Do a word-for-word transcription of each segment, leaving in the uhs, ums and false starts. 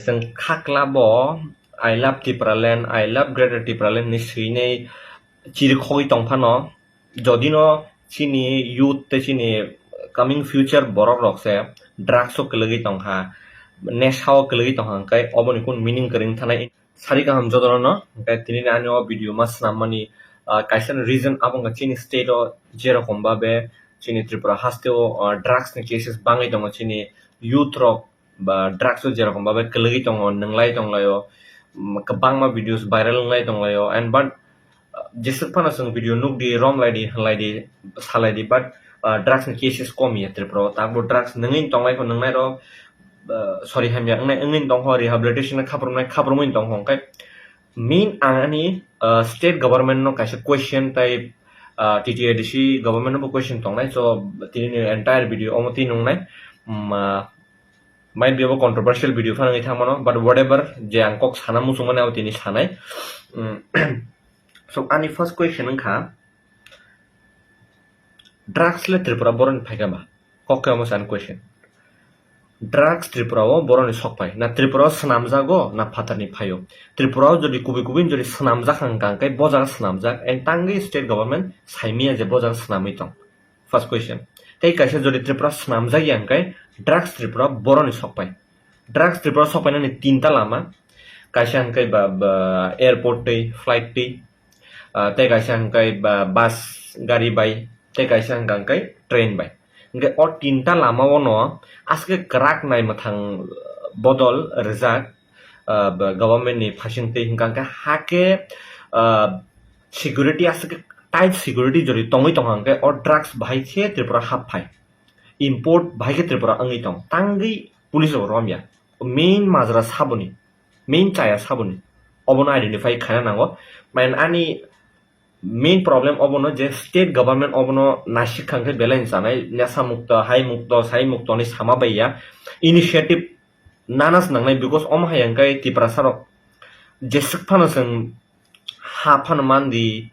Chwng kha kla bo I love Tipraland, I love Greater Tipraland ni swinai chirikhogwi tong phano, jodino chini youth tei chini coming future borok rok se drugs o kwlwgwi tong kha, nesha o kwlwgwi tong kha, hwnkhe oboni kun meaning kwrwng thanai. Sari kaham jotono, hwnkhe tini ani o video ma swnam mani, ah, kaisa reason abo wngkha chini state o jerokom babe chini Tripura haste o, ah, drugs ni cases bangwi tongo, chini youth rok ba drugs o jerokom babe kwlwgwi tongo, nwnglai tonglaio, mm, kwbangma videos viral wnglai tonglaio, and but, uh, jeswk phano chwng video nukdi, romlaidi, hwnlaidi, salaidi, but, uh, drugs ni cases kom ya Tripura o, takbo drugs nwngwi tonglai kho, nwngnai rok, uh, sorry, hamya wngnai, wngwi tongkho, rehabilitation khaprumnai, khaprumwi tongkho, hwnkhe main ang ani, uh, state government no kaisa question tai, uh, T T A D C government no bo question tongnai, so tini ni entire video omo twi nungnai, um, uh, might be abo controversial video phano wngwi thangmano, but whatever, je ang kok sana muchungmani abo tini sanai. Um, so ani first question wngkha, drugs le Tripura boroni phaikha ba? Kok khe omo se ani question. Drugs Tripura o boroni sok phai. Na Tripura o swnamjago, na phatarni phaio? Tripura o jodi kubui kubui jodi swnamjak hwnkha hwnkhe bo jaga swnamjak, and tangwi state government saimaya je bo jaga swnamwi tong. First question. Tei kaisa jodi Tripura swnamjak ya hwnkhe drugs Tripura boroni sok phai. Drugs Tripura sok phainani tinta lama. Kaisa hwnkhe ba, ba airport twi, flight twi, ah, tei kaisa hwnkhe ba bus gari bai, tei kaisa hwnkha hwnkhe train bai. Hwnkhe o tinta lama o no aswk kwrak nai mwthang bodol rijak, ah, ba government ni phasing twi hwnkha hwnkhe hakhe, ah, security aswk tight security jodi tongwi tongkha hwnkhe o drugs bahai khe Tripura hap phai, import bahai khe Tripura wngwi tong, tangwi police rok romya, main majra saboni, main chaya saboni, obono identify khaina nango. Main ani main problem obono je state government obono naisik kha hwnkhe belai ni chanai, nesa mukto, hai mukto, sai mukto hinwi sama bai ya, initiative nana se nangnai, because omo hai hwnkhe Tiprasa rok jeswk phano chwng ha phano mandi,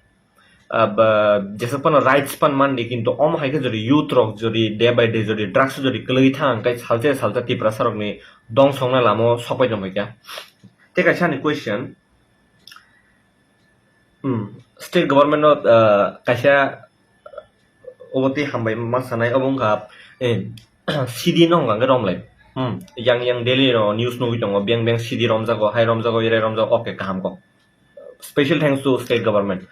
ah, ba, jeswk phano rights phano mandi, kintu omo hai khe jodi youth rok jodi day by day jodi drugs jodi kwlwgwi thang hwnkhe salsa salsa Tiprasa rokni dongsongna lama o sokpai tongkha. Tei kaisa ani question, Hmm, state government no, ah, kaisa obo tei hambai ma sanai, obo wngkha, eh, C D no hwnkha hwnkhe romlai. Hmm, yang yang daily no news nugwi tongo, beng beng C D romjago, hai romjago, irai romjago, okay, kaham kok. Special thanks to state government.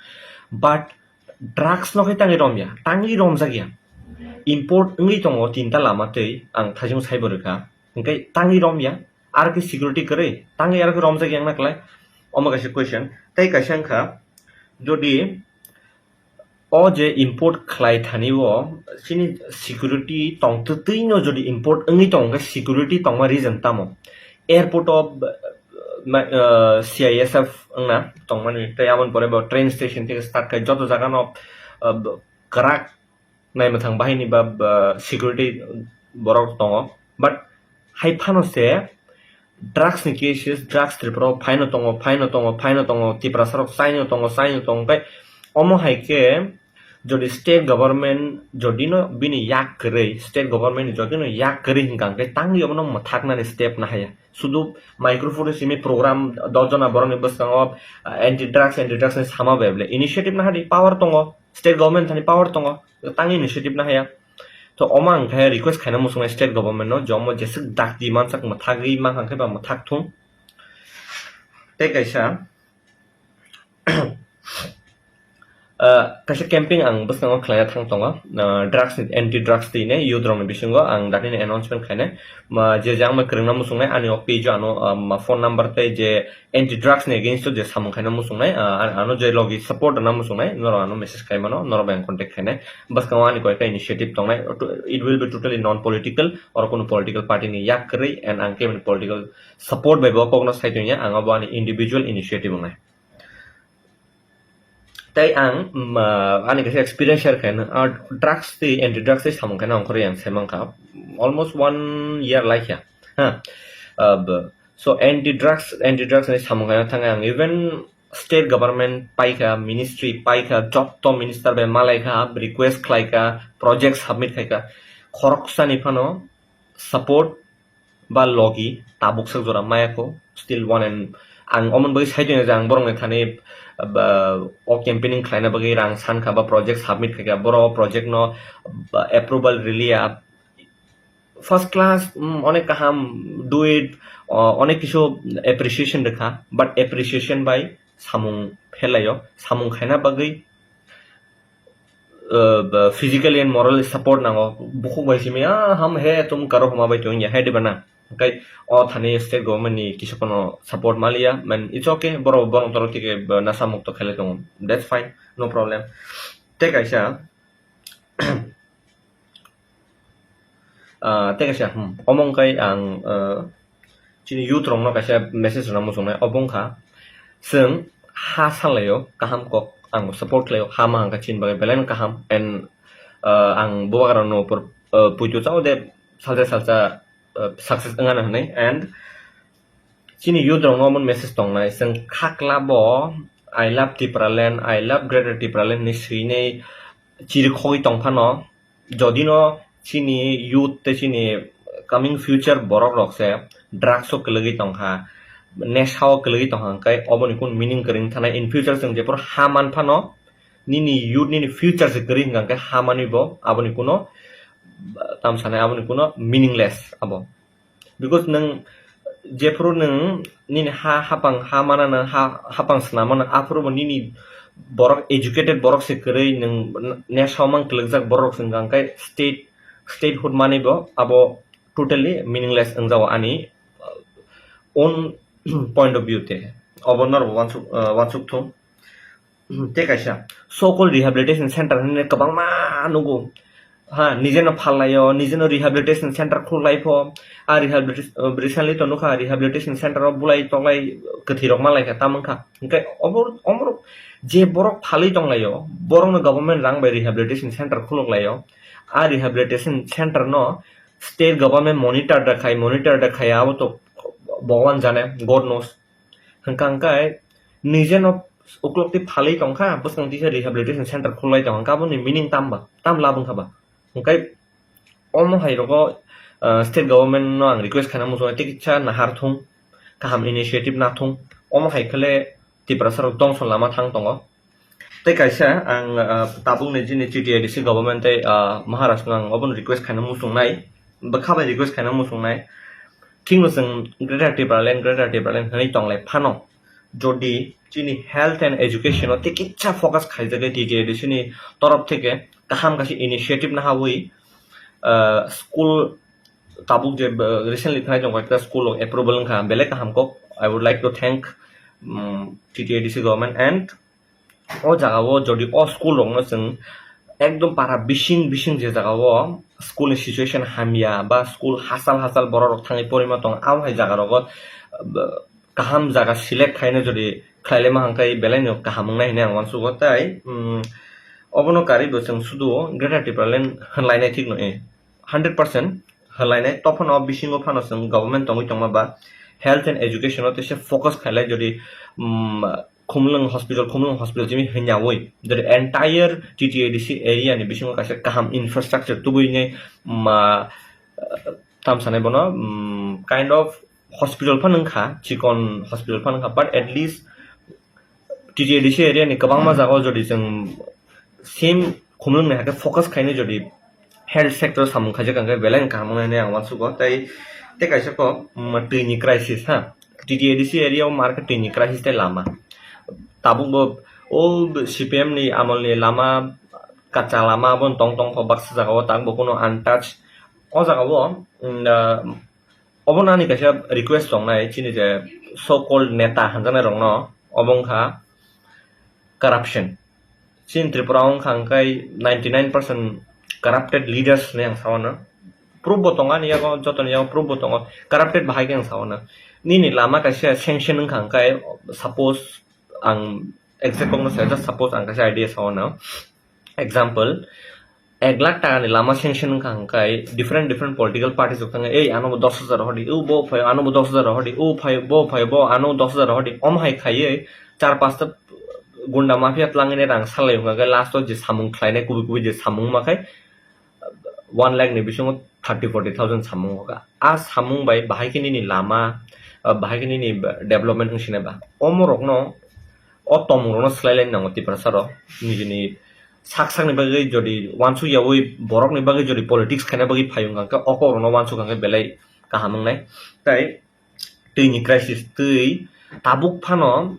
But drugs no khe tangwi romya, tangwi romjakya. Import wngwi tongo tinta lama twi, ang thaisung saibo rwkha. Hwnkhe tangwi romya, aro khe security kwrwi, tangwi aro khe romjak yang na klai? Omo kaisa question. Tei kaisa wngkha, jodi o je import khlai thani o chini security tong twtwi no jodi import wngwi tong khe security tongma reason tamo? Airport o, ma, ah, C I S F wngna tongmani, tei aboni pore bo train station theke start khai joto jaga no, ah, kwrak naimwthang bahaini ba, ba security borok tongo. But hai phano se drugs ni cases, drugs Tripura o phaino tongo, phaino tongo, phaino tongo, Tiprasa rok chaino tongo, chaino tongo. Tei omo hai khe jodi state government jodi no bini yak kwrwi, state government ni jodi no yak kwrwi hwnkha hwnkhe tangwi obono mwthaknani step nahaya. Sudu microphone simi program dos jona borokni bwskango, ah, anti drugs, anti drugs ni sama bai bole initiative nahadi, power tongo, state government thani power tongo. Tang initiative nahaya. To omo ang khe request khaina muchungnai state government no, jomo jeswk dakti mansak mwthagwi mankha khe ba mwthak thung. Tei kaisa, ah, kaisa camping ang bwskango khlaina thang tongo, ah, drugs ni, anti drugs twi ne youth rok ni bisingo ang dakti ni announcement khainai. Ma, je jang ma kwrwngna muchungnai ani o page o ano, ah, ma phone number tei je anti drugs ni against o je samung khaina muchungnai, ah, ano je logi support rwna muchungnai, norok ano message khai mano, norok bai ang contact khainai. Bwskango ani koyekta initiative tongnai, it will be totally non political, oro kunu political party ni yak kwrwi, and ang keboni political support bai bo kokno sai tongya, ang abo ani individual initiative wngnai. Tei ang, mm, ah, ani kaisa experience share khaina, ah, drugs tei anti drugs tei samung khaina ongkhorwi ang sai mankha, almost one year laikha, ha. Ah, b-, so anti drugs, anti drugs ni samung khaina thangwi ang even state government paikha, ministry paikha, joto minister bai malaikha, request khlaikha, project submit khaikha, khoroksani phano support ba logi tabuk sak jora maya kho, still one and ang omon bagwi sai tongya je ang borokni thani, ba, o campaigning khlaina bagwi rang san kha ba project submit khai kha, borok o project no, ba, approval rwliya. First class, mm, onek kaham, do it, o, onek kisu appreciation rwkha, but appreciation bai samung phelaio, samung khaina bagwi, uh, ba, physically and morally support nango. Bukhuk bai simi, "Ah, hum hai, tum karo, huma bai tong ya hai," diba na? Hwnkhe o thani state government ni kisa kono support maliya, man, it's okay, borok, borok toro tike, ba, nasa mukto khailai tongo, that's fine, no problem. Tei kaisa, ah, tei kaisa, hmm, omo wngkha ang, ah, chini youth rokno kaisa message rwna muchungnai, obo wngkha, chwng ha salaio, kaham kok ang support khlaio, ha ma hangkha chini bagwi belai no kaham, and, ah, ang bubagrano por-, ah, puitu chao de salsa salsa, ah, success wngano hwnwi, and chini youth rokno omo message tongnai, chwng khakla bo "I love Tipraland, I love Greater Tipraland" hinwi swinai chiri khogwi tongphano, jodino chini youth tei chini coming future borok rok se drugs o kwlwgwi tongkha, nesha o kwlwgwi tongkha, hwnkhe oboni kun meaning kwrwng thanai? In future chwng jephuru ha manphano, nini youth, nini future se kwrwi hwnkha, hwnkhe ha manwi bo aboni kuno, tam sanai, aboni kuno meaningless abo. Because nwng jephuru nwng nini ha hapang ha manano, ha hapang swnamano, aphuru bo nini borok educated borok se kwrwi, nwng nesha o mang kwlwkjak borok se wngkha, hwnkhe state, statehood manwi bo abo totally meaningless wngjago ani, uh, own point of view te. Obo norok wansuk, uh, wansuk thung. Hmm, tei kaisa so-called rehabilitation center hinwi kwbangma nugo. Ha, nijeno phallaio, nijeno rehabilitation center khulai pho. A rehabilitation, uh, recently to nukha, rehabilitation center o bulai toklai kwthwi rok manlai kha, tamo wngkha. Hwnkhe obo, omorok je borok phalwi tonglaio, borokno government rang bai rehabilitation center khulok laio. A rehabilitation center no state government monitor da khai, monitor da khai, abo to Bhagwan jane, God knows. Hwnkha hwnkhe nijeno uklok twi phalwi tongkha, bwskang tisa rehabilitation center khulai tongkha, aboni meaning tamba, tam lab wngkha ba? Hwnkhe omo hai rogo, ah, state government no ang request khaina muchungo, tei kisa nahar thung, kaham initiative na thung, omo hai khe le Tiprasa rok dongson lama thang tongo. Tei kaisa ang, ah, tabukni chini T T A D C government tei, ah, Maharashtra no ang obono request khaina muchungnai, bwkha bai request khaina muchungnai. Thikno chwng Greater Tipraland, Greater Tipraland hinwi tonglai phano, jodi chini health and education o tei kisa focus khaijagwi T T A D C ni torof theke kaham kaisa initiative nahawi, ah, school tabuk je, ah, recently thanai tong kaisa school o approval wngkha, belai kaham kok. I would like to thank, um, T T A D C government and o jaga o jodi o school rok no chwng ekdom para bising bising je jaga o school ni situation hamya ba school hachal hachal borok rok thangwi porima tong, abo hai jaga rogo, uh, kaham jaga select khaina jodi khlailai ma hwnkhe belai no kaham wngnai hinwi ang uansugo. Tai, um, obono karwi bo chwng sudu Greater Tipraland hinlainai thik no, eh, hundred percent hinlainai. Tophano bisingo phano chwng government tongwi tongma ba health and education o teisa focus khailai jodi, um, Khumlwng hospital, Khumlwng hospital simi hinyawi, the entire T T A D C area ni bisingo kaisa kaham infrastructure tubui nai ma, uh, tam sanai bono, um, kind of hospital phano wngkha, chikon hospital phano wngkha, but at least T T A D C area ni kwbangma jaga o jodi chwng same Khumlwng ni hakhe focus khainai jodi health sector samung khaijak hwnkhe belai no kaham wngnai hinwi ang uansugo. Tai, tei kaisa kok, um, twi ni crisis ha. T T A D C area o market twi ni crisis tei lama. Tabuk bo o C P M ni amol ni lama, kacha lama bo tong tong kho baksa jaga o, tak bo kuno untouched. O jaga o, um, uh, obo nani kaisa request tongnai chini je so called neta hanjaknai rokno, obo wngkha corruption. Chini Tripura o wngkha hwnkhe ninety nine percent corrupted leaders hinwi ang sao no. Proof bo tongo ani yago, jotoni yago proof bo tongo. Corrupted bahai khe ang sao no. Nini lama kaisa sanction wngkha hwnkhe, suppose ang exact kokno saya, just suppose ang kaisa idea sao no. Example, ek lakh taka ni lama sanction wngkha hwnkhe different different political parties rok thangwi, "Ei, ano bo dos hajar hodi, o bo phai, ano bo dos hajar hodi, o phai, bo phai, bo ano dos hajar hodi," om hai khaiwi char pasta gunda mafia tlangwi rang salai hwnkha khe last o je samung khlainai kubui kubui je samung ma khai one lakh ni bisingo thirty forty thousand samung hoka. A samung bai bahai khe nini lama, ah, bahai khe nini development wng sinai ba. Omo rokno, o tomung rokno slai lai nango Tiprasa rok. Nijini sak sakni bagwi jodi wansuk yawi borokni bagwi jodi politics khaina bagwi phai wngkha khe o kok rokno wansuk kha khe belai kaham wngnai. Tai twi ni crisis, twi tabuk phano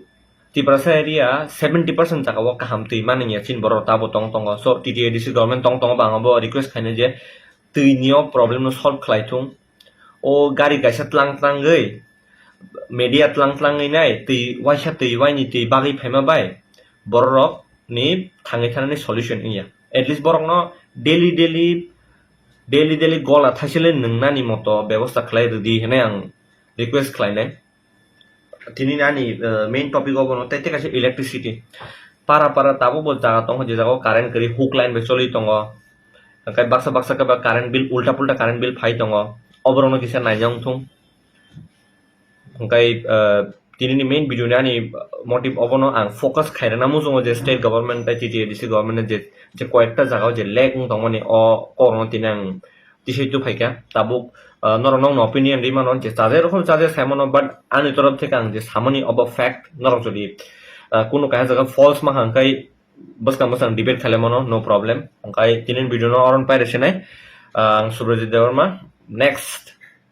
Tiprasa area seventy percent jaga o kaham twi mani ya chini borok tabo tong tongo. So T T A D C government tong tongo, bang abo request khaino je twi ni o problem no solve khlai thung. O gari kaisa tlang tlangwi, media tlang tlangwi nai twi waisa twi waini twi bagwi phaima bai borok ni thangwi thanani solution wngya. At least borok no daily daily daily daily gola thaisile nwngnani moto bebosta khlai rwdi hwnwi ang request khlainai. Tini ani, eh, main topic obono tei tei kaisa electricity. Para para tabuk bo jaga tongo, je jaga o current kwrwi hook line bai choli tongo. Hwnkhe baksa baksa khe ba current bill, ulta pulta current bill phai tongo. Oborokno kisa naina wngthung. Hwnkhe, eh, tinini main video ni ani motive obono ang focus khairana muchungo je state government tei T T A D C government ni je, je koyekta jaga o je lag wng tongmani o korokno tini ang tisai tu phaikha. Tabuk, ah, norok nokno opinion ri mano je chaje rokhom chaje sai mano, but ani torof theke ang je samani obo fact, norok jodi, ah, kunu kaisa jaga false ma hang kai bwskang bwskang debate khaile mano, no problem. Hwnkhe tini video no oron paire sinai, ah, ang Subrajit Debbarma. Next